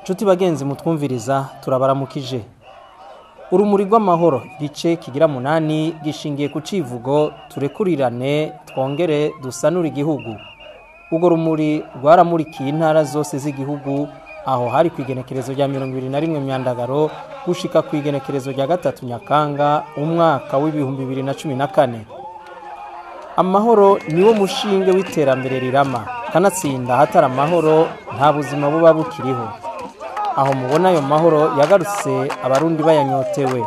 Nshuti bagenzi mutwumviriza, turabaramukije. Urumuri rw'amahoro igice kigira munani gishingiye ku civugo "Turekurirane twongere dusanure igihugu". Urwo rumuri rwaramurikiye intara zose z'igihugu, aho hari ku igenekerezo rya 21 Myandagaro gushika ku igenekerezo rya 3 Nyakanga umwaka w'2014. Amahoro niwo mushinge w'iterambere rirama, kanatsinda ahatari amahoro nta buzima buba bukiriho. Aho mubona ayo mahoro yagarutse, Abarundi bayanyotewe.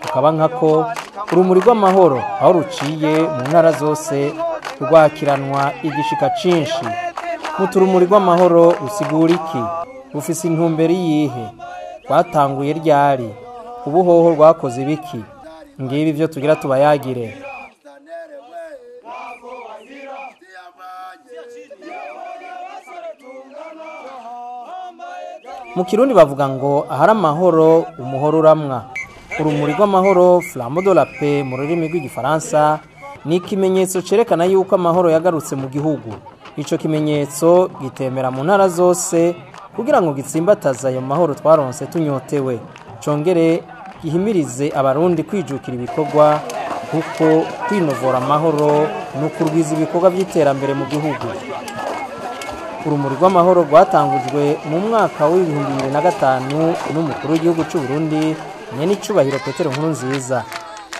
Tukaba nkako urumuri rw'amahoro aho ruciye mu ntara zose rwakiranwa igishika cinshi. Muti urumuri rw'amahoro rusigura iki? Rufise intumbero iyihe? Rwatanguye ryari? Ubu hoho rwakoze ibiki? Ngibi ivyo tugira tubayagire. Mu Kirundi bavuga ngo ahari amahoro umuhoro uramwa. Urumuri rw'amahoro, flambeau de la paix mu rurimi rw'Igifaransa, ni ikimenyetso cerekana yuko amahoro yagarutse mu gihugu. Ico kimenyetso gitembera mu ntara zose kugira ngo gitsimbataze ayo mahoro twaronse tunyotewe, congere gihimirize Abarundi kwijukira ibikorwa, kuko kwinovora amahoro ni ukurwiza ibikorwa vy'iterambere mu gihugu. Urumuri rw'amahoro rwatangujwe mu mwaka w'2005 n'umukuru w'igihugu c'u Burundi, Nyenicubahiro Petero Nkurunziza.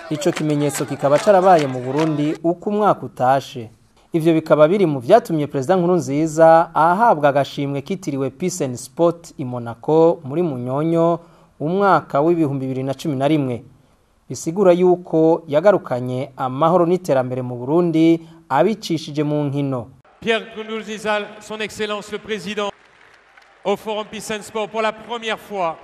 Ico kimenyetso kikaba carabaye mu Burundi uko umwaka utashe. Ivyo bikaba biri mu vyatumye Perezida Nkurunziza ahabwa agashimwe kitiriwe Peace and Sport i Monaco muri Munyonyo umwaka w'2011. Bisigura yuko yagarukanye amahoro n'iterambere mu Burundi abicishije mu nkino. Pierre Nkurunziza, son Excellence le Président, au Forum Peace and Sport pour la première fois.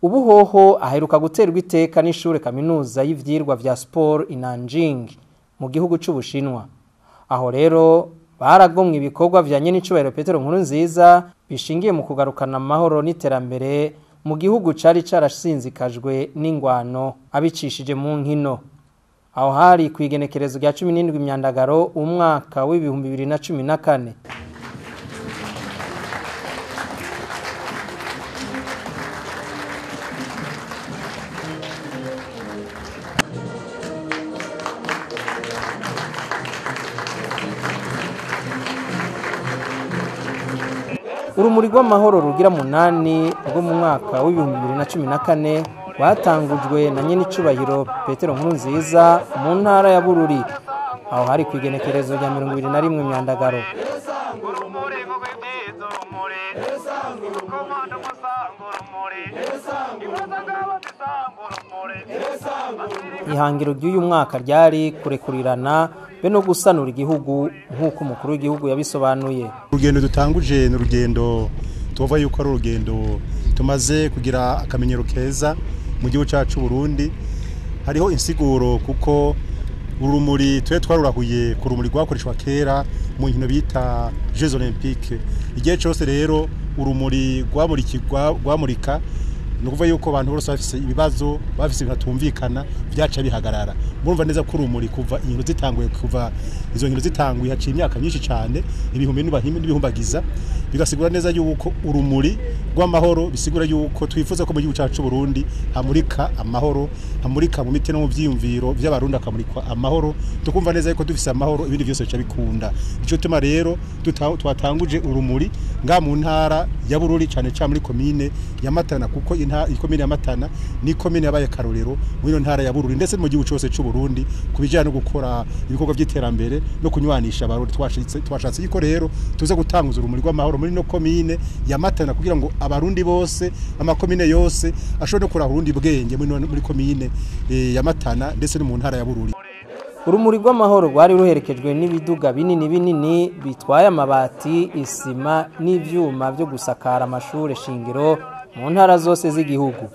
Ubu hoho aheruka guterwa iteka n'ishure kaminuza y'ivyirwa vya sport i Nanjing mu gihugu c'Ubushinwa. Aho rero baragomwe ibikorwa vya Nyenicubahiro Petero Nkurunziza bishingiye mu kugarukana amahoro n'iterambere mu gihugu cari carasinzikajwe n'ingwano abicishije mu nkino. Aho hari ku igenekerezo rya 17 Myandagaro umwaka w'2014. Urumuri rw'amahoro rugira munani rwo mu mwaka w'2014 rwatangujwe na Nyenicubahiro Petero Nkurunziza mu ntara ya Bururi. Aho hari ku igenekerezo rya 21 Myandagaro. Ihangiro ry'uyu mwaka ryari kurekurirana be no gusanura igihugu, nk'uko umukuru w'igihugu yabisobanuye. Urugendo dutanguje ni urugendo tuvuga yuko ari urugendo tumaze kugira akamenyero keza mu gihugu cyacu Burundi. Hariho insiguro, kuko urumuri twe twarurahuye ku rumuri rwakoreshwa kera mu nkino bita Jeux Olympiques. Igihe cyose rero urumuri rwamurika, ni ukuvuga yuko abantu bose bafise ibibazo, bafise ibintu batumvikana, byaca bihagarara. Murumva neza ko urumuri kuva inkino zitanguye, kuva izo nkino zitanguye haciye imyaka myinshi cyane, ibihumbi n'ibihumbagiza. Bigasigura neza yuko urumuri rw'amahoro bisigura yuko twifuza ko mu gihugu cyacu Burundi hamurika amahoro, hamurika mu miti no mu vyiyumviro by'Abarundi akamurikwa amahoro. Tukumva neza yuko dufise amahoro ibindi byose bica bikunda. Nico tuma rero twatanguje urumuri nga mu ntara ya Bururi, cyane cyane muri komine ya Matana, kuko ikomine ya Matana ni komine yabaye karorero muri iyo ntara ya Bururi ndetse mu gihugu cyose cy'u Burundi kubijyana no gukora ibikorwa by'iterambere no kunywanisha Abarundi. Twashatse yuko rero tuze gutanguza urumuri rw'amahoro muri no komine ya Matana kugira ngo Abarundi bose, amakomine yose ashobore no kurahura urundi bwenge muri komine ya Matana ndetse no mu ntara ya Bururi. Urumuri rw'amahoro rwari ruherekejwe n'ibiduga binini binini bitwaye amabati, isima n'ivyuma byo gusakara amashure shingiro mu ntara zose z'igihugu.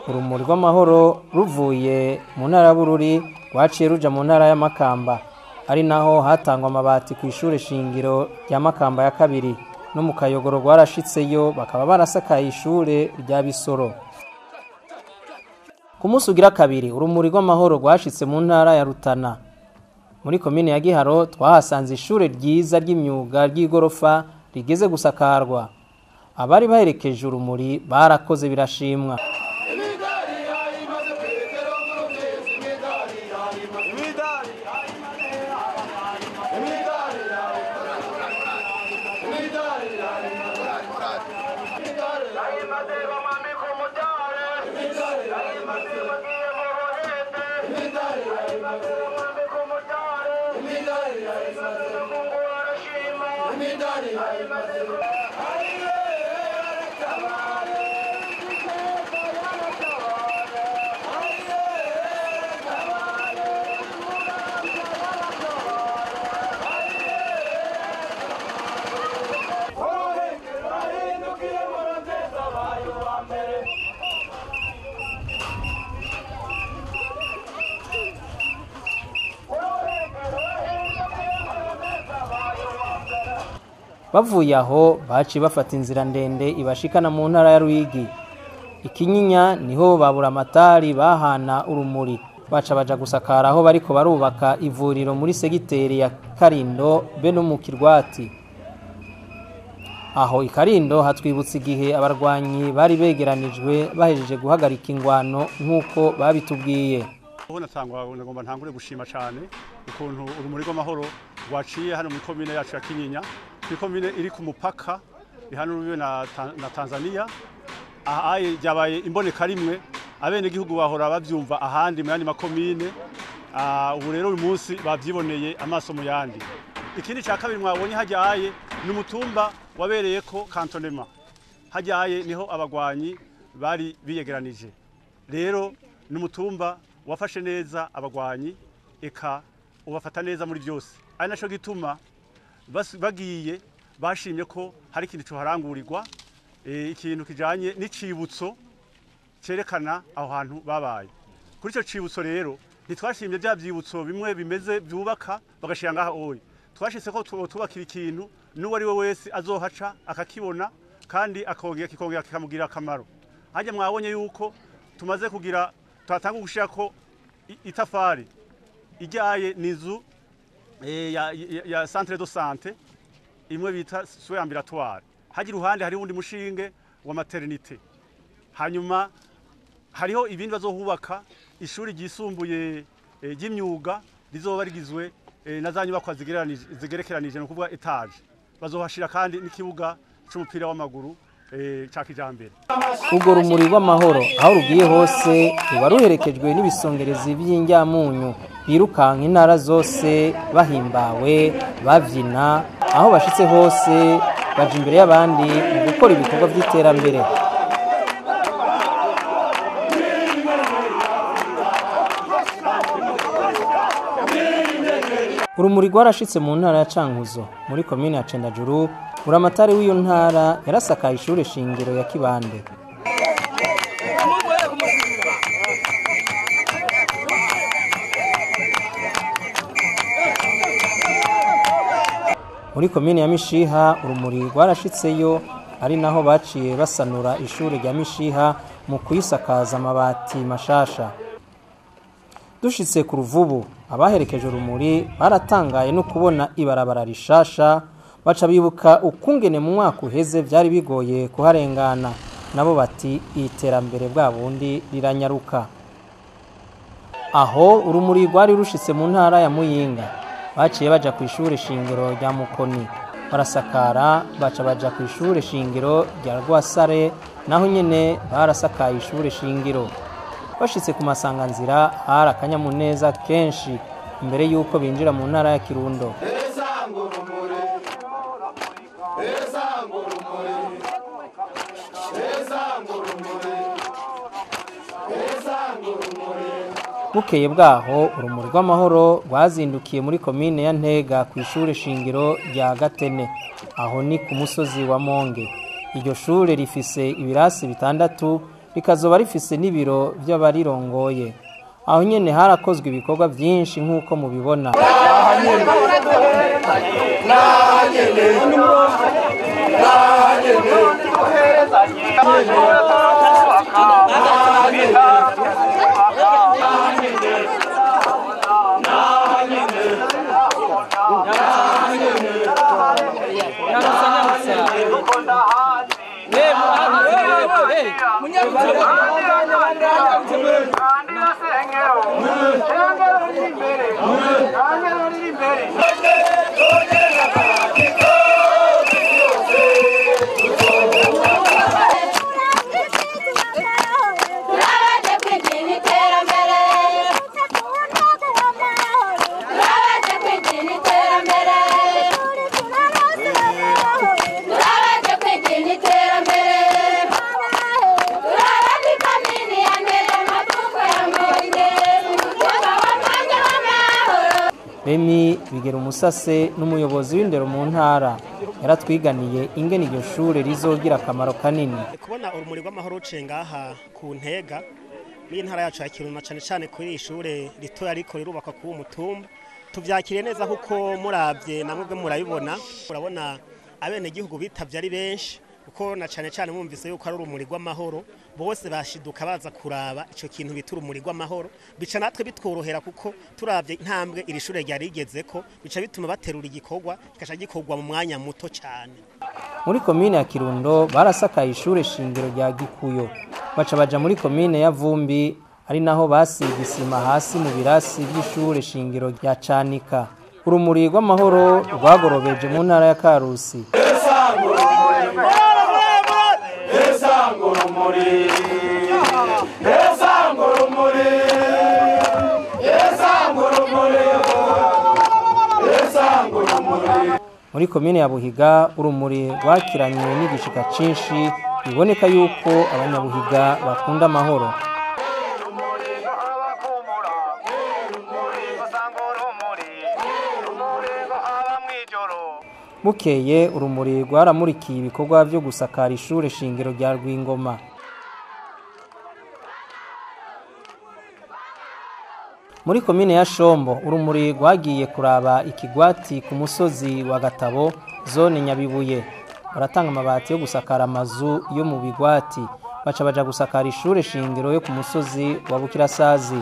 Urumuri rw'amahoro ruvuye mu ntara ya Bururi rwaciye ruja mu ntara ya Makamba, ari naho hatangwa amabati ku ishure shingiro rya Makamba ya kabiri. No mu Kayogoro rwarashitseyo, bakaba barasakaye ishure rya Bisoro. Ku munsi ugira kabiri, urumuri rw'amahoro rwashitse mu ntara ya Rutana. Muri komine ya Giharo twahasanze ishure ryiza ry'imyuga ry'igorofa rigeze gusakarwa. Abari baherekeje urumuri barakoze birashimwa. Bavuye aho baci bafata inzira ndende ibashikana mu ntara ya Ruyigi. Ikinyinya niho babura amatari bahana urumuri, baca baja gusakara aho bariko barubaka ivuriro muri segiteri ya Karindo be no mu Kirwati. Aho ikarindo hatwibutsa igihe abarwanyi bari begeranijwe bahejeje guhagarika ingwano nk'uko babitubwiye. Aho natangwa nagomba ntangure gushima cyane ukuntu urumuri rw'amahoro rwaciye hano muri komine yacu ya Kinyinya, komine iri ku mupaka ihana urubibe na Tanzania. Aha ryabaye imboneka rimwe, abene gihugu bahora bavyumva ahandi mu yandi makomine. Ubu rero uyu munsi bavyiboneye amaso mu yandi. Ikindi ca kabiri mwabonye hajyaye ni umutumba wabereye ko kantonema, hajyaye niho abagwanyi bari biyegeranije. Rero ni umutumba wafashe neza abagwanyi eka ubafata neza muri byose, ari naco gituma bagiye bashimye ko hari ikintu coharangurirwa, ikintu kijanye n'icibutso cerekana aho hantu babaye. Kuri ico cibutso rero ntitwashimye bya byibutso bimwe bimeze byubaka bagashira ngaha oyi, twashitse ko tubakira ikintu n'uwo ari we wese azohaca akakibona kandi akongera kikongera kikamugira akamaro. Hajya mwabonye yuko tumaze kugira twatanga gushira ko itafari ijyaye n'inzu ya centre de santé imwe bita soins ambulatoires. Haji ruhande hari undi mushinge wa maternité, hanyuma hariho ibindi bazohubaka ishuri ryisumbuye ry'imyuga rizoba rigizwe na za nyubakwa zigerekeranije, no kuvuga etage. Bazohashira kandi n'ikibuga c'umupira w'amaguru ca kijambere. Urwo rumuri rw'amahoro aho rugiye hose ruba ruherekejwe n'ibisongerezi by'injyamunyu birukanka intara zose bahimbawe bavyina, aho bashitse hose baja imbere y'abandi mu gukora ibikorwa by'iterambere. Urumuri rwarashitse mu ntara ya Cankuzo muri komine ya Cendajuru. Buramatari w'iyo ntara yarasakaye ishure shingiro ya Kibande. Muri komine ya Mishiha urumuri rwarashitseyo, ari naho baciye basanura ishure rya Mishiha mu kuyisakaza amabati mashasha. Dushitse ku Ruvubu, abaherekeje urumuri baratangaye no kubona ibarabara rishasha, baca bibuka ukungene mu mwaka uheze byari bigoye kuharengana. Nabo bati iterambere bwa bundi riranyaruka. Aho urumuri rwari rushitse mu ntara ya Muyinga, baciye baja ku ishure shingiro rya Mukoni barasakara, baca baja ku ishure shingiro rya Rwasare, naho nyene barasakaye ishure shingiro. Bashitse ku masanganzira hari akanyamuneza kenshi imbere yuko binjira mu ntara ya Kirundo. Bukeye bwaho urumuri rw'amahoro rwazindukiye muri komine ya Ntega ku ishure shingiro rya Gatene, aho ni ku musozi wa Monge. Iryo shure rifise ibirasi 6, rikazoba rifise n'ibiro by'abarirongoye. Aho nyene harakozwe ibikorwa byinshi nk'uko mubibona. Remy Bigera Umusase n'umuyobozi w'indero mu ntara yaratwiganiye ingene iryo shure rizogira akamaro kanini. Kubona urumuri rw'amahoro ruciye ngaha ku Ntega muri ntara yacu ya Kirundo, cyane cyane kuri iri shure ritoya ariko rirubakwa ku mutumba, tuvyakiriye neza kuko muravye namwe bwe murabibona, urabona abenegihugu bitavye ari benshi, kuko na cyane cyane mwumvise yuko ari urumuri rw'amahoro, bose bashiduka baza kuraba ico kintu bita urumuri rw'amahoro, bica natwe bitworohera kuko turavye intambwe iri shure ryari rigezeko, bica bituma baterura igikorwa kikaca gikorwa mu mwanya muto cyane. Muri komine ya Kirundo barasakaye ishure shingiro rya Gikuyo, baca baja muri komine ya Vumbi ari naho basiga isima hasi mu birasi by'ishure shingiro rya Canika. Urumuri rw'amahoro rwagorobeje mu ntara ya Karusi. Muri komine ya Buhiga urumuri rwakiranywe n'igishika cinshi, biboneka yuko abanyabuhiga bakunda amahoro. Bukeye urumuri rwaramurikiye ibikorwa vyo gusakara ishure shingiro rya Rwingoma. Muri komine ya Shombo urumuri rwagiye kuraba ikigwati ku musozi wa Gatabo zone Nyabibuye. Baratanga amabati yo gusakara amazu yo mu bigwati, baca baja gusakara ishure shingiro yo ku musozi wa Bukirasazi.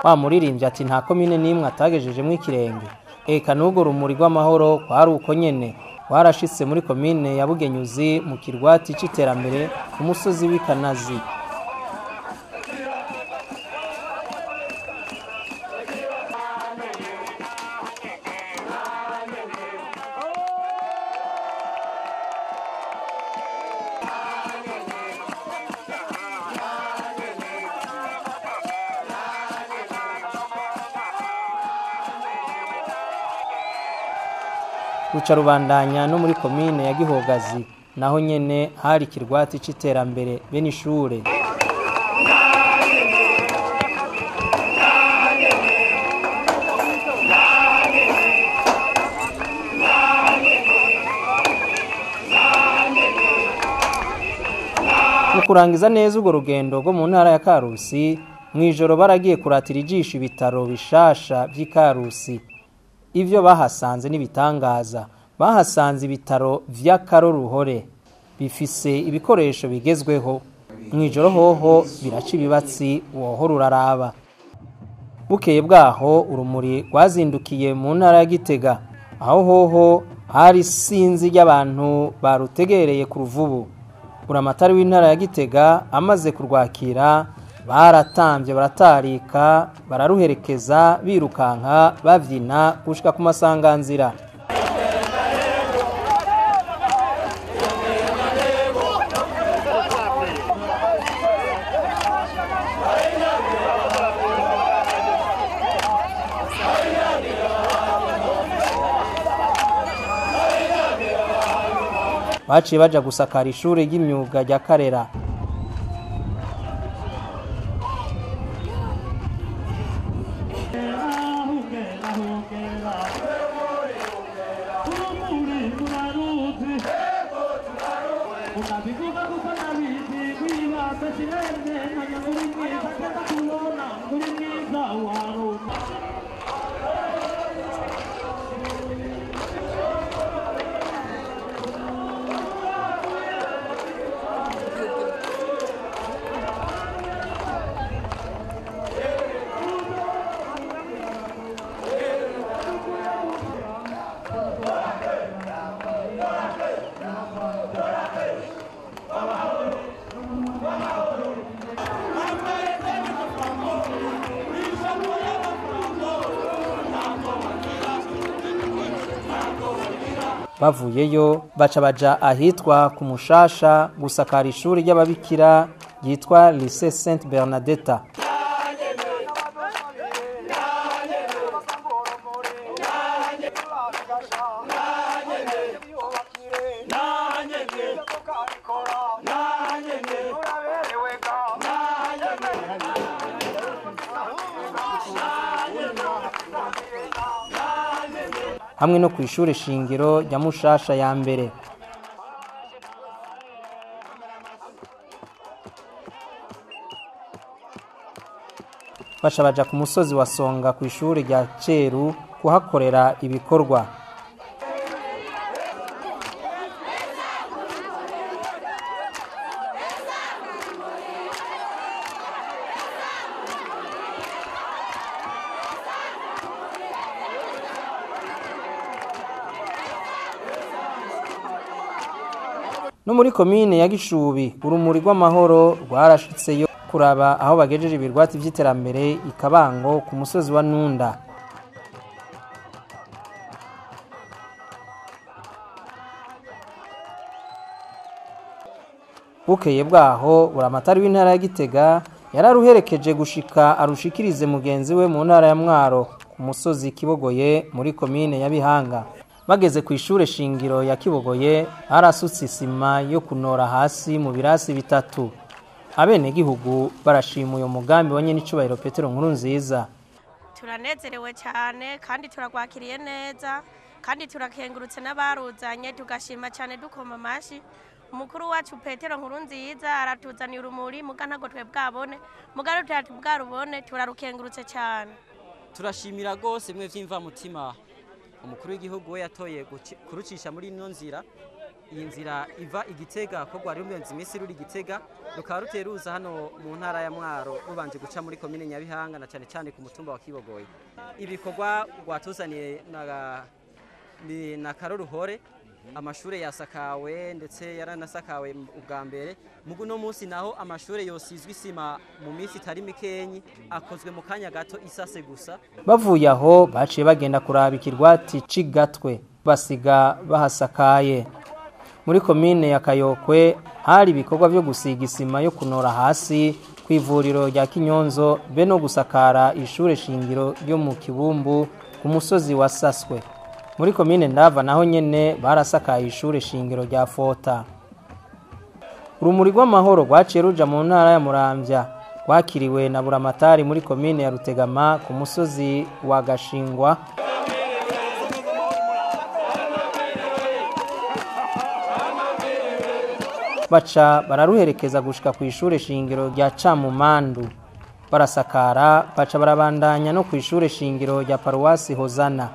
Wa muririmbyi ati nta komine n'imwe atagejejemwo ikirenge. Eka n'urwo rumuri rw'amahoro kwari uko nyene, warashitse muri komine ya Bugenyuzi mu kirwati c'iterambere ku musozi w'Ikanazi. Ruca rubandanya no muri komine ya Gihogazi, naho nyene hari ikirwati c'iterambere bene ishure. Mu kurangiza neza urwo rugendo rwo mu ntara ya Karusi, mw'ijoro baragiye kuratira ijisho ibitaro bishasha vy'i Karusi. Ivyo bahasanze n'ibitangaza. Bahasanze ibitaro vy'akaroruhore bifise ibikoresho bigezweho. Mw'ijoro hoho biraca ibibatsi wohora uraraba. Bukeye bwaho urumuri rwazindukiye mu ntara ya Gitega, aho hoho hari sinzi ry'abantu barutegereye ku ruvubu. Buramatari w'intara ya Gitega amaze kurwakira, baratambye baratarika, bararuherekeza birukanka bavyina gushika ku masanganzira. Baciye baja gusakara ishure ry'imyuga rya Karera. Bavuyeyo baca baja ahitwa ku Mushasha gusakara ishuri ry'ababikira ryitwa Lycée Sainte Bernadette. Hamwe no kw'ishure shingiro rya Mushasha ya mbere. Baca baja ku musozi wa Songa kw'ishure rya Ceru kuhakorera ibikorwa. No muri komine ya Gishubi urumuri rw'amahoro rwarashitseyo kuraba aho bagejeje ibirwati vy'iterambere ikabango ku musozi wa Nunda. Bukeye bwaho buramatari w'intara ya Gitega yararuherekeje gushika arushikirize mugenzi we mu ntara ya Mwaro ku musozi Kibogoye muri komine ya Bihanga. Bageze ku ishure shingiro ya Kibogoye barasutse isima yo kunora hasi mu birasi bitatu. Abenegihugu barashima uyo mugambi wa nyenicubahiro Petero Nkurunziza. Turanezerewe cyane kandi turagwakiriye neza kandi turakengurutse n'abaruzanye, tugashima cyane dukoma amashi. Umukuru wacu Petero Nkurunziza aratuzaniye urumuri muga ntago twe bwabone, muga bwarubone, turarukengurutse cyane. Turashimira gose mwe vyimva mutima umukuru w'igihugu we yatoye kurucisha muri ino nzira. Iyi nzira iva Igitega ko rwari rumenze iminsi ruri Igitega rukaba ruteruza hano mu ntara ya Mwaro rubanje guca muri komine Nyabihanga na cyane cyane ku mutumba wa Kibogoye. Ibikorwa rwatuzaniye na karoruhore, amashure yasakawe ndetse yaranasakawe ubwa mbere. Mugu no munsi naho amashure yosizwe isima mu minsi itari mikenyi akozwe mu kanya gato isase gusa. Bavuye aho baciye bagenda kuraba ikirwati cigatwe basiga bahasakaye. Muri komine ya Kayokwe hari ibikorwa byo gusiga isima yo kunora hasi ku ivuriro rya Kinyonzo be no gusakara ishure shingiro ryo mu Kibumbu ku musozi wa Saswe. Muri komine Ndava naho nyene barasakaye ishure shingiro rya Fota. Urumuri rw'amahoro rwaciye ruja mu ntara ya Muramvya rwakiriwe na buramatari muri komine ya Rutegama ku musozi wa Gashingwa. Baca bararuherekeza gushika ku ishure shingiro rya Camumandu barasakara, baca barabandanya no ku ishure shingiro rya Paruwasi Hozana.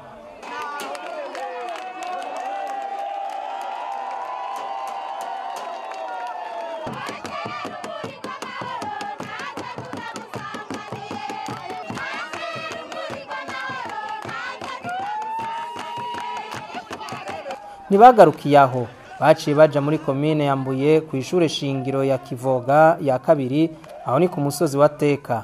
Ntibagarukiye aho, baciye baja muri komine ya Mbuye ku ishure shingiro ya Kivoga ya kabiri, aho ni ku musozi wa Teka.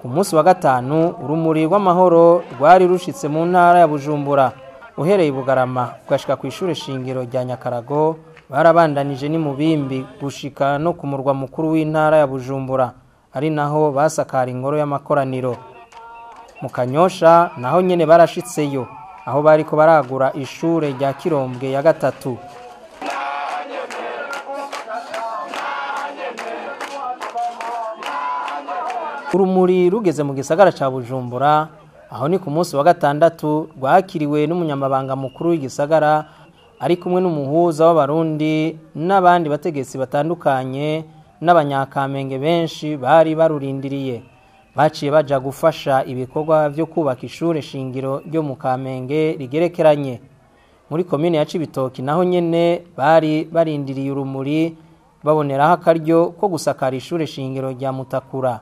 Ku munsi wa gatanu urumuri rw'amahoro rwari rushitse mu ntara ya Bujumbura, uhereye i Bugarama ugashika ku ishure shingiro rya Nyakarago. Barabandanije ni mubimbi gushika no ku murwa mukuru w'intara ya Bujumbura, ari naho basakara ingoro y'amakoraniro. Mu Kanyosha naho nyene barashitseyo, aho bariko baragura ishure rya Kirombwe ya gatatu. Urumuri rugeze mu gisagara ca Bujumbura, aho ni ku munsi wa gatandatu rwakiriwe n'umunyamabanga mukuru w'igisagara ari kumwe n'umuhuza w'abarundi n'abandi bategetsi batandukanye n'abanyakamenge benshi bari barurindiriye. Baciye baja gufasha ibikorwa vyo kubaka ishure shingiro ryo mu Kamenge rigerekeranye. Muri komine ya Cibitoki naho nyene bari barindiriye urumuri, baboneraho akaryo ko gusakara ishure shingiro rya Mutakura.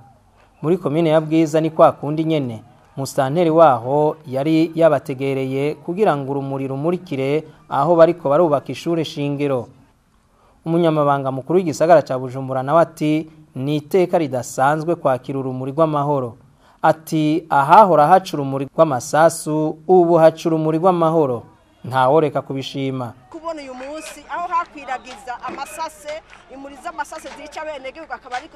Muri komine ya Bwiza ni kwa kundi nyene, musitanteri waho yari yabategereye kugira ngo urumuri rumurikire aho bariko barubaka ishure shingiro. Umunyamabanga mukuru w'igisagara ca Bujumbura nawe ati ni iteka ridasanzwe kwakira urumuri rw'amahoro. Ati ahahora haca urumuri rw'amasasu ubu haca urumuri rw'amahoro, ntaworeka kubishima. Kubona uyu munsi aho hakwiragiza amasase, imuri z'amasase zica abenegihugu akaba ari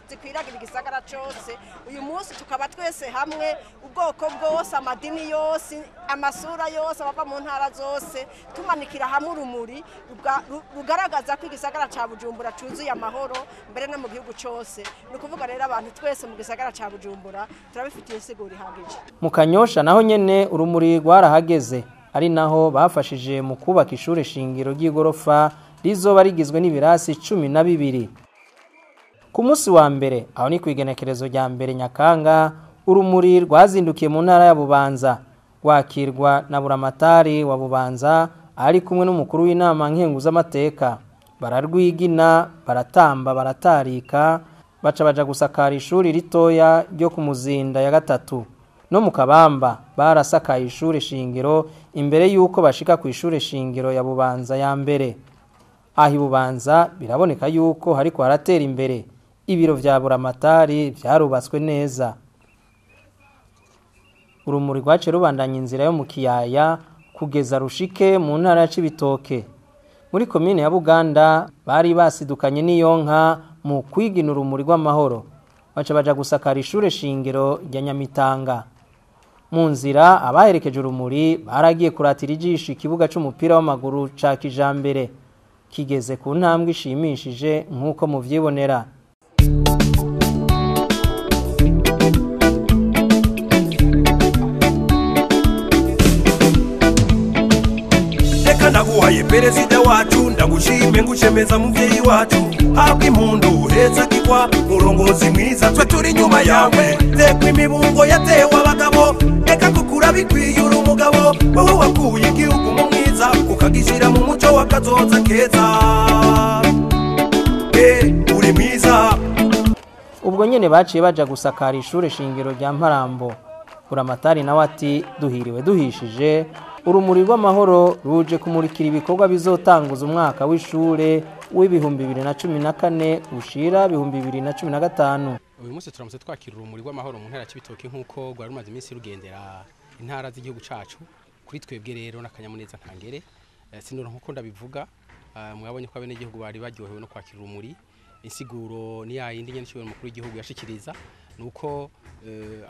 zikwiragira igisagara cose, uyu munsi tukaba twese hamwe, ubwoko bwose, amadini yose, amasura yose, abava mu ntara zose, tumanikira hamwe urumuri rugaragaza ko igisagara ca Bujumbura cuzuye amahoro mbere no mu gihugu cose. Ni ukuvuga rero abantu twese mu gisagara ca Bujumbura turabifitiye insiguro ihagije. Mu Kanyosha naho nyene urumuri rwarahageze, ari naho bafashije mu kubaka ishure shingiro ry'igorofa rizoba rigizwe n'ibirasi 12. Ku munsi wa mbere, aho ni kwigenekerezo rya mbere Nyakanga, urumuri rwazindukiye mu ntara ya Bubanza, rwakirwa na Buramatari wa Bubanza ari kumwe n'umukuru w'inama nkenguzamateka. Bararwigina, baratamba, baratarika, baca baja gusakara ishuri ritoya ryo ku Muzinda ya gatatu. No mu Kabamba barasakaye ishure shingiro imbere yuko bashika ku ishure shingiro ya Bubanza ya mbere. Aho Bubanza biraboneka yuko hariko haratera imbere, ibiro vya Buramatari vyarubatswe neza. Urumuri rwace rubandanya inzira yo mu Kiyaya kugeza rushike mu ntara ya Cibitoke. Muri komine ya Buganda bari basidukanye n'iyonka mu kwigina urumuri rw'amahoro, baca baja gusakara ishure shingiro rya Nyamitanga. Mu nzira abaherekeje urumuri baragiye kuratira ijisho ikibuga c'umupira w'amaguru ca kijambere, kigeze ku ntambwe ishimishije nk'uko muvyibonera. Reka ndaguhaye perezida wacu, ndagushime ngushemeza muvyeyi wacu, habwa impundu heza kigwa murongozi mwiza, twe turi nyuma yawe. Tekwa imibungo yatewe abagabo, reka kukura bikwiye uri umugabo, wewe wakuye igihugu mu mwiza ukagishira mu muco wakazoza keza. Uri mwiza. Ubwo nyene baciye baja gusakara ishure shingiro rya Mparambo. Buramatari nawe ati duhiriwe duhishije, urumuri rw'amahoro ruje kumurikira ibikorwa bizotanguza umwaka w'ishure w'2014 ushira 2015. Uyu munsi turamutse twakira urumuri rw'amahoro mu ntara ya Cibitoke nk'uko rwari rumaze iminsi rugendera intara z'igihugu cacu. Kuri twebwe rero n'akanyamuneza ntangere, sinora nkuko ndabivuga, mwabonye ko abenegihugu bari baryohewe no kwakira urumuri. Insiguro ni yayindi nyene cy'ubwo mukuru w'igihugu yashikiriza, nuko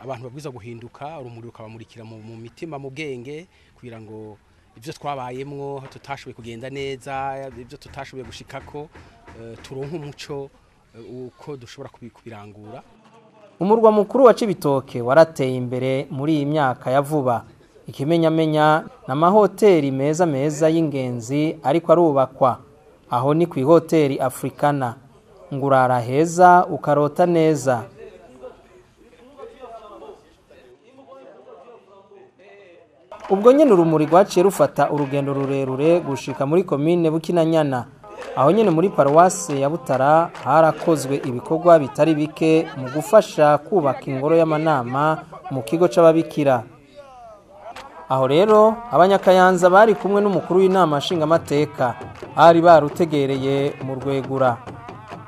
abantu babwiza guhinduka, urumuri rukabamurikira mu mitima, mu bwenge, kugira ngo ivyo twabayemwo tutashoboye kugenda neza, ivyo tutashoboye gushikako, turonke umuco uko dushobora kubirangura. Umurwa mukuru wa Cibitoke warateye imbere muri iyi myaka ya vuba. Ikimenyamenya n'amahoteli meza meza y'ingenzi ariko arubakwa. Aho ni ku hoteli Africana, ngurara heza ukarota neza. Ubwo nyene urumuri rwaciye rufata urugendo rurerure gushika muri komine Bukinanyana. Aho nyene muri paruwase ya Butara harakozwe ibikorwa bitari bike mu gufasha kubaka ingoro y'amanama mu kigo c'ababikira. Aho rero abanyakayanza bari kumwe n'umukuru w'inama nshingamateka bari barutegereye mu Rwegura.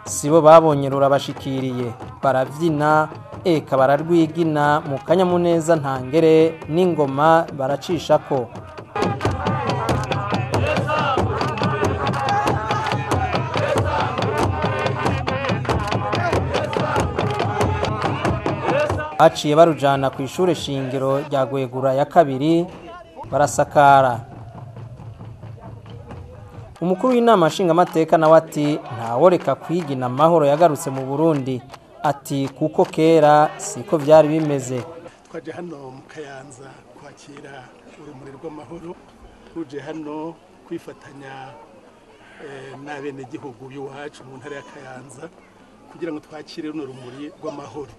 Sibo babonye rurabashikiriye, baravyina eka bararwigina mu kanyamuneza ntangere n'ingoma baracishako. Baciye barujana ku ishure shingiro rya Gwegura ya kabiri barasakara. Umukuru w'inama nshingamateka nawe ati ntaworeka kwigina amahoro yagarutse mu Burundi, ati kuko kera siko vyari bimeze. Twaje hano mu Kayanza kwakira urumuri rw'amahoro, tuje hano kwifatanya n'abenegihugu b'iwacu mu ntara ya Kayanza kugira ngo twakire runo rumuri rw'amahoro.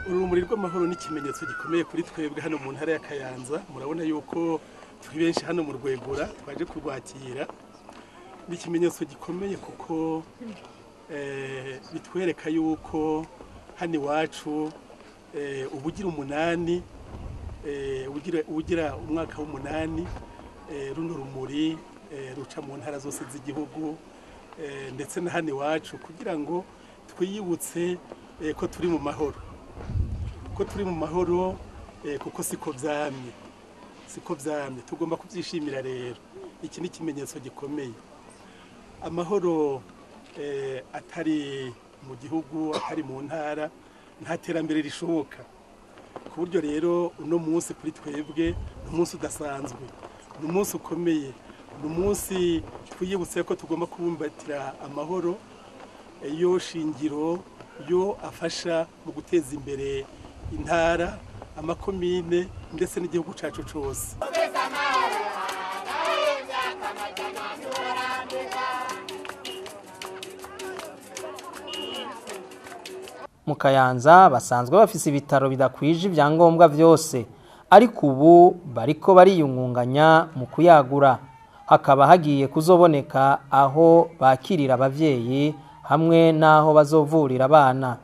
Urumuri rw'amahoro ni ikimenyetso gikomeye kuri twebwe hano mu ntara ya Kayanza. Murabona yuko turi benshi hano mu Rwegura twaje kurwakira. Ni ikimenyetso gikomeye kuko bitwereka yuko hano iwacu ubugira umunani, ugira umwaka w'umunani, runo rumuri Ruca mu ntara zose z'igihugu ndetse na hano iwacu, kugira ngo twiyibutse ko turi mu mahoro, ko turi mu mahoro, kuko siko byamye, siko byamye. Tugomba kubyishimira rero. Iki ni ikimenyetso gikomeye. Amahoro atari mu gihugu, atari mu ntara, nta terambere rishoboka. Ku buryo rero uno munsi kuri twebwe ni umunsi udasanzwe, ni umunsi ukomeye, ni umunsi twiyibutse ko tugomba kubumbatira amahoro, yo shingiro yo afasha mu guteza imbere intara, amakomine ndetse n'igihugu cyacu cyose. Mu Kayanza basanzwe bafise ibitaro bidakwije ibyangombwa byose, ariko ubu bariko bariyungunganya mu kuyagura. Hakaba hagiye kuzoboneka aho bakirira abavyeyi hamwe n'aho bazovurira abana.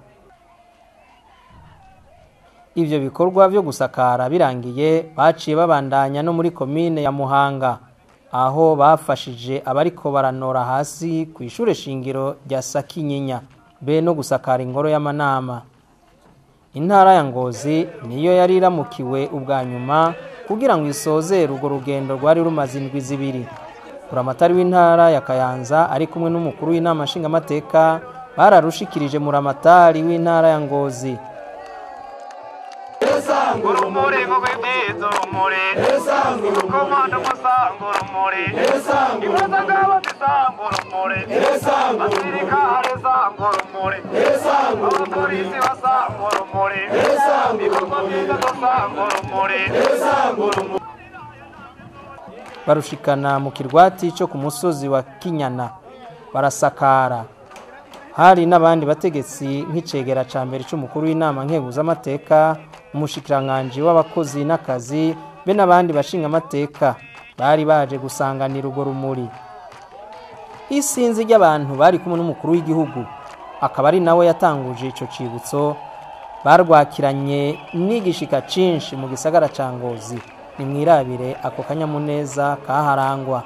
Ivyo bikorwa vyo gusakara birangiye, baciye babandanya no muri komine ya Muhanga, aho bafashije abariko baranora hasi ku ishure shingiro rya Sakinyinya be no gusakara ingoro y'amanama. Intara ya Ngozi niyo yari iramukiwe ubwa nyuma kugira ngo isozere urwo rugendo rwari rumaze indwi 2. Buramatari w'intara ya Kayanza ari kumwe n'umukuru w'inama nshingamateka bararushikirije Muramatari w'intara ya Ngozi. Barushikana mu kirwati cyo ku musozi wa Kinyana barasakara. Hari n'abandi bategetsi nk'icegera ca mbere c'umukuru w'inama nkeguzamateka, umushikiranganji w'abakozi n'akazi, be n'abandi bashinga amateka bari baje gusanganira urwo rumuri. Isinzi ry'abantu bari kumwe n'umukuru w'igihugu, akaba ari nawe yatanguje ico cibutso, barwakiranye n'igishika cinshi mu gisagara ca Ngozi. Nimwirabire ako kanyamuneza kaharangwa.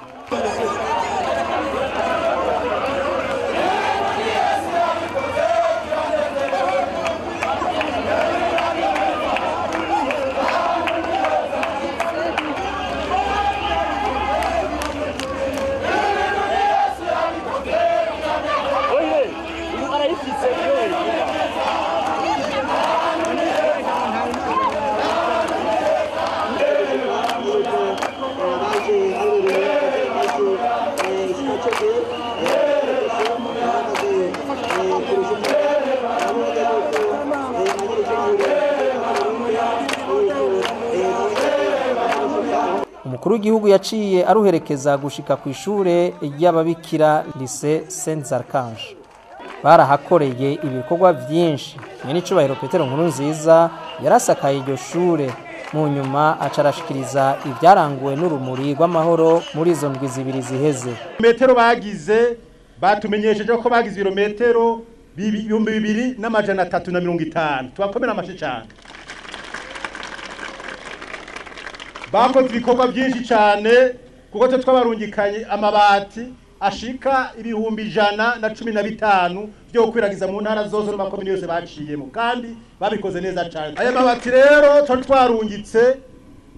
Umukuru w'igihugu yaciye aruherekeza gushika ku ishure ry'ababikira Lycée Saint-Archange. Barahakoreye ibikorwa byinshi. Nyenicubahiro Petero Nkurunziza yarasakaye iryo shure, mu nyuma acarashikiriza ibyaranguwe n'urumuri rw'amahoro muri izo ndwi 2 ziheze. Metero bagize batumenyesheje ko bagize ibirometero 2350. Tubakomera amashi cyane. Bakoze ibikorwa byinshi cyane kuko twe twabarungikanye amabati ashika 115,000 byo kwiragiza mu ntara zose n'amakomine yose baciyemo, kandi babikoze neza cyane. Aya mabati rero twari twarungitse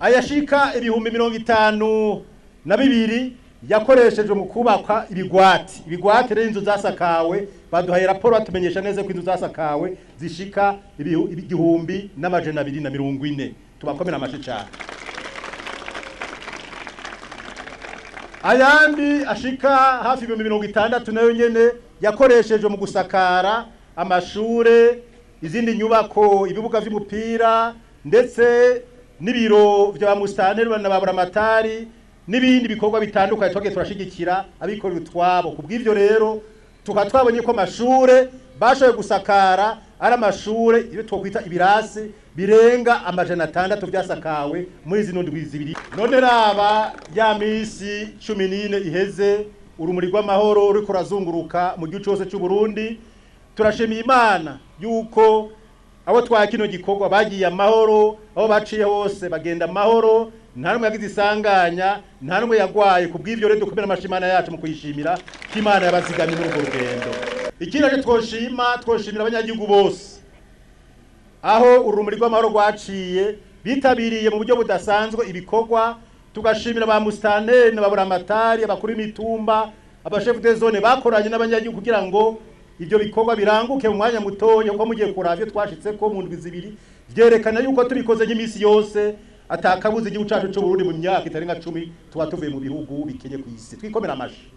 ayashika 52,000 yakoreshejwe mu kubaka ibigwati. Ibigwati rero inzu zasakawe, baduhaye raporo batumenyesha neza ko inzu zasakawe zishika 1240. Tubakomera amashi cyane. Ayandi ashika hafi 60,000 nayo nyene yakoreshejwe mu gusakara amashure, izindi nyubako, ibibuga vy'umupira ndetse n'ibiro vya musitanteri na baburamatari n'ibindi bikorwa bitandukanye twagiye turashigikira abikorera utwabo. Kubw'ivyo rero tukaba twabonye ko amashure bashoboye gusakara ari amashure iyo twokwita ibirasi birenga 600 byasakawe muri zino ndwi 2. None raba ya misi 14 iheze urumuri rw'amahoro ruriko rurazunguruka mu gihugu cyose cy'u Burundi. Turashimiye Imana yuko abo twa kino gikorwa bagiye amahoro, aho baciye hose bagenda amahoro, Nta n'umwe yagize isanganya, nta n'umwe yagwaye. Ku bw'ivyo rero, dukomere amashi Imana yacu mu kuyishimira ko Imana yabazigamye muri urwo rugendo. Ikindi naco twoshima, twoshimira abanyagihugu bose aho urumuri rw'amahoro rwaciye, bitabiriye mu buryo budasanzwe ibikorwa. Tugashimira ba musitanteri, ba buramatari, abakuru b'imitumba, abashefu de zone bakoranye n'abanyagihugu kugira ngo ibyo bikorwa biranguke mu mwanya mutoya. Kuko mugiye kuraba ivyo twashitseko mu ndwi 2, vyerekana yuko tubikoze nk'iminsi yose, atakabuze igihugu cacu c'u Burundi mu myaka itarenga 10 tuba tuvuye mu bihugu bikenye ku isi. Twikomera amashi.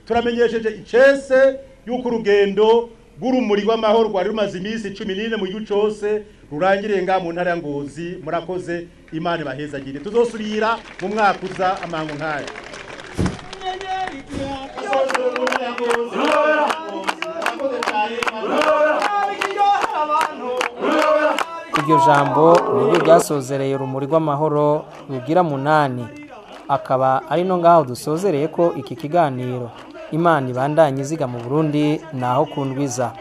Turamenyesheje icese yuko urugendo rw'urumuri rw'amahoro rwari rumaze iminsi 14 mu gihugu cose rurangiriye ngaha mu ntara ya Ngozi. Murakoze, Imana ibahezagire. Tuzosubira mu mwaka uza amango nk'aya. Iryo jambo niryo ryasozereye urumuri rw'amahoro rugira munani, akaba ari no ngaho dusozereye ko iki kiganiro. Imana ibandanye iziga mu Burundi naho kundwiza.